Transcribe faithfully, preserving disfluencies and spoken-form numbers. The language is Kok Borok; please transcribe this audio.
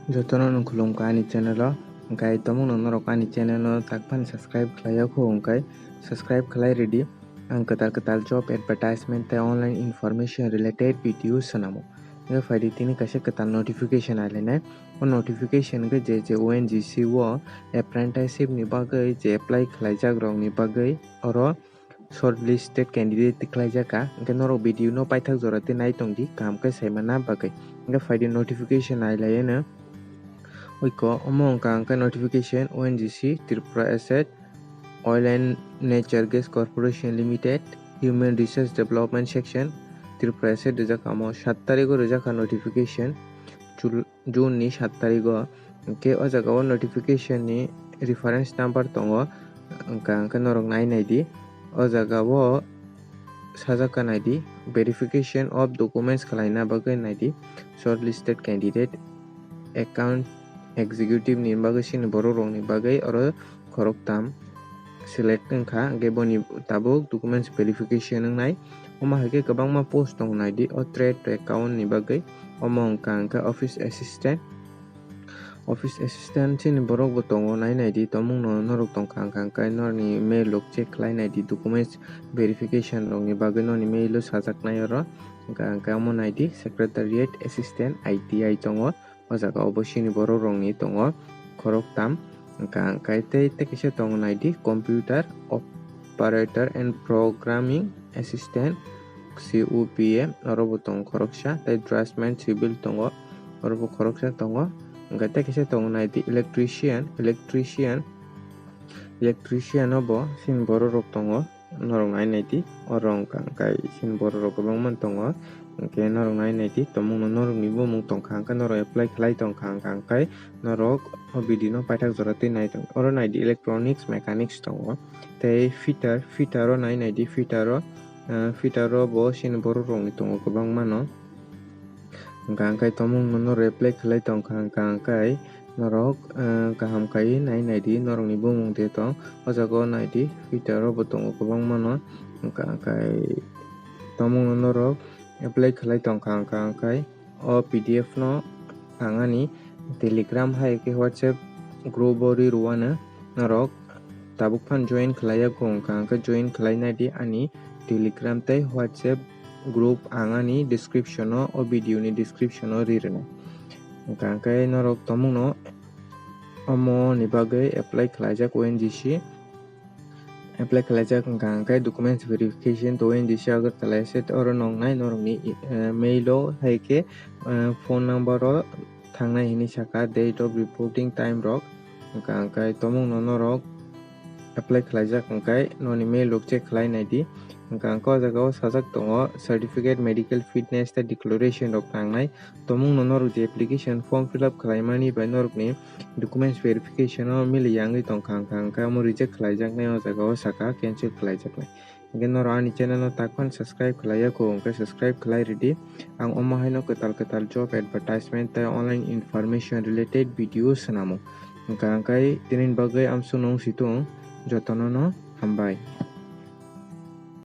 Jotono no khulumkha ani channel o, hwnkhe tomungno norok ani channel no takphano subscribe khlai ya kho, hwnkhe subscribe khlai rwdi. Ang kwtal kwtal job advertisement tei online information related video swnamo. Hwnkhe phaidi tini kaisa kwtal notification ailainai. O notification hwnkhe je je O N G C o apprenticeship ni bagwi je apply khlaijak rokni bagwi oro shortlisted candidate tikhlaijak kha. Hwnkhe norok video no paithak jora tei nai tongdi kaham khe saimana bagwi. Hwnkhe phaidi notification ailaino. Oiko omo wngkha hwnkhe notification O N G C Tripura Asset Oil and Nature Gas Corporation Limited, Human Resource Development Section, Tripura Asset rijak kha omo sat tarigo rijak kha notification. Jul-, June ni sat tarigo. Hwnkhe o jaga o notification ni reference number tongo, wngkha hwnkhe norok nai naidi. O jaga o sajak kha naidi, verification of documents khlaina bagwi naidi, shortlisted candidate, account executive ni bagwi sini borok rokni bagwi oro khoroktham select wngkha, hwnkhe boni tabuk documents verification wngnai. Omo hai khe kwbangma post tongo naidi o trade account ni bagwi. Omo wngkha hwnkhe office assistant. Office assistant chini borok bo tongo, nai naidi, tomungno norok tongkha hwnkha hwnkhe norni mail rok check khlai naidi, documents verification rokni bagwi norni mail o sajaknai oro. Hwnkha hwnkhe omo naidi secretariat assistant I T I tongo. O jaga o bo chini borok rokni tongo khoroktham. Hwnkha hwnkhe tei, tei kisa tongo naidi computer operator and programming assistant, C O P A, oro bo tongo khoroksa, tei draftsman civil tongo, oro bo khoroksa tongo. Hwnkhe tei kisa tongo naidi electrician, electrician, electrician o bo chini borok rok tongo. Norok nai naidi, oro wngkha hwnkhe chini borok rok kwbangma tongo, hwnkhe norok nai naidi, tomungno norokni bumung tongkha hwnkhe norok apply khlai tongkha hwnkha hwnkhe norok o video no paithak jora twi nai tongo. Oro naidi electronics, mechanics tongo, tei fitter, fitter o nai naidi, fitter o, eh, fitter o bo chini borok rokni tongo kwbangma no. Hwnkha hwnkhe tomungno norok apply khlai tongkha hwnkha hwnkhe norok, eh, kaham kaiwi nai naidi, norokni bumung de tong. O jaga o naidi, fitter o bo tongo kwbangma no. Hwnkha hwnkhe tomungno norok apply khlai tongkha hwnkha hwnkhe o P D F no ang ani Telegram hai khe WhatsApp group o ri rwano norok tabuk phano join khlai ya kho hwnkha hwnkhe join khlai naidi ani Telegram tei WhatsApp group ang ani description o, o video ni description o ri rwnai. Hwnkha hwnkhe norok tomungno omo ni bagwi apply khlaijak O N G C. Apply khlaijak hwnkha hwnkhe documents verification to O N G C Agartala asset oro nongnai norokni, eh, mail o hai khe, eh, phone number o thangnai hinwi sakha, date of reporting time rok. Hwnkha hwnkhe tomungno norok apply khlaijak hwnkhe noni mail rok check khlai naidi. Hwnkha hwnkhe o jaga o sajak tongo certificate, medical fitness tei declaration rok nangnai. Tomungno norok je application form fill up khlaimani bai norokni documents verification o mili yangwi tongkha hwnkha hwnkhe omo reject khlaijaknai o jaga o sakha, cancel khlaijaknai. Hwnkhe norok ani channel no tak phano subscribe khlai ya kho, hwnkhe subscribe khlai rwdi. Ang omo haino kwtal kwtal job advertisement tei online information related video swnamo. Hwnkha hwnkhe tini bagwi amsukno wng si thung, jotono no hambai.